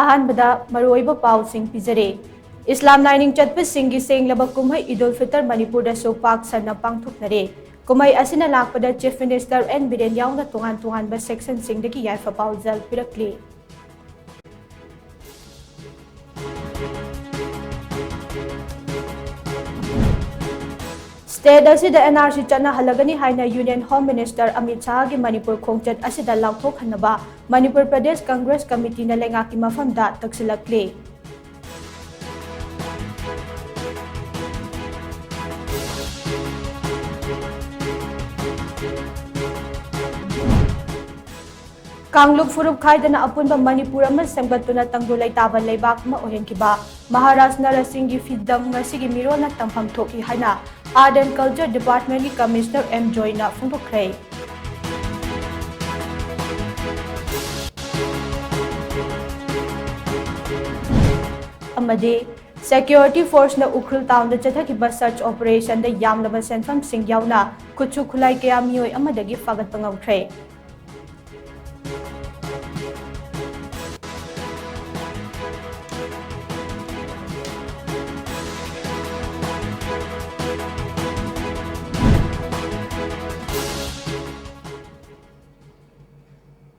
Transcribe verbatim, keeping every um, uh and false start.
ꯑꯍꯥꯟꯕꯗ ꯃꯔꯨꯑꯣꯏꯕ ꯄꯥꯎꯁꯤꯡ ꯄꯤꯖꯔꯦ꯫ ꯏꯁꯂꯥꯝ ꯂꯥꯏꯅꯤꯡ ꯆꯠꯄꯁꯤꯡꯒꯤ ꯁꯦꯡꯂꯕ ꯀꯨꯝꯍꯩ ꯏꯗꯨꯜ ꯐꯤꯇꯔ ꯃꯅꯤꯄꯨꯔꯗꯁꯨ ꯄꯥꯛ ꯁꯟꯅ ꯄꯥꯡꯊꯣꯛꯅꯔꯦ꯫ ꯀꯨꯝꯍꯩ ꯑꯁꯤꯅ ꯂꯥꯛꯄꯗ Chief Minister ꯑꯦꯟ ꯕꯤꯔꯦꯟ ꯌꯥꯎꯅ ꯇꯣꯉꯥꯟ ꯇꯣꯉꯥꯟꯕ sectionꯁꯤꯡꯗꯒꯤ ꯌꯥꯏꯐ ꯄꯥꯎꯖꯦꯜ ꯄꯤꯔꯛꯂꯤ꯫ State ꯑꯁꯤꯗ N R C ꯆꯠꯅꯍꯜꯂꯒꯅꯤ ꯍꯥꯏꯅ Union Home Minister Amit ꯁꯥꯍꯒꯤ Manipur ꯈꯣꯡꯆꯠ ꯑꯁꯤꯗ ꯂꯥꯎꯊꯣꯛꯍꯟꯅꯕ ꯃꯅꯤꯄꯨꯔ ꯄ꯭ꯔꯗꯦꯁ ꯀꯪꯒ꯭ꯔꯦꯁ ꯀꯃꯤꯇꯤꯅ ꯂꯩꯉꯥꯛꯀꯤ ꯃꯐꯝꯗ ꯇꯛꯁꯤꯜꯂꯛꯂꯤ꯫ ꯀꯥꯡꯂꯨꯞ ꯐꯨꯔꯨꯞ ꯈꯥꯏꯗꯅ ꯑꯄꯨꯟꯕ ꯃꯅꯤꯄꯨꯔ ꯑꯃ ꯁꯦꯝꯒꯠꯇꯨꯅ ꯇꯪꯗꯨ ꯂꯩꯇꯥꯕ ꯂꯩꯕꯥꯛ ꯑꯃ ꯑꯣꯏꯍꯟꯈꯤꯕ ꯃꯍꯥꯔꯥꯖ ꯅꯔꯁꯤꯡꯒꯤ ꯐꯤꯗꯝ ꯉꯁꯤꯒꯤ ꯃꯤꯔꯣꯜꯅ ꯇꯝꯐꯝ ꯊꯣꯛꯏ ꯍꯥꯏꯅ Art and Culture Departmentꯀꯤ Commissioner ꯑꯦꯝ ꯖꯣꯏꯅ ꯐꯣꯡꯗꯣꯛꯈ꯭ꯔꯦ꯫ ꯑꯃꯗꯤ Security Forceꯅ ꯎꯈ꯭ꯔꯨꯜ townꯗ ꯆꯠꯊꯈꯤꯕ search operationꯗ ꯌꯥꯝꯂꯕ ꯁꯦꯟꯐꯝꯁꯤꯡ ꯌꯥꯎꯅ ꯈꯨꯠꯁꯨ ꯈꯨꯠꯂꯥꯏ ꯀꯌꯥ ꯃꯤꯑꯣꯏ ꯑꯃꯗꯒꯤ ꯐꯥꯒꯠꯄ ꯉꯝꯈ꯭ꯔꯦ꯫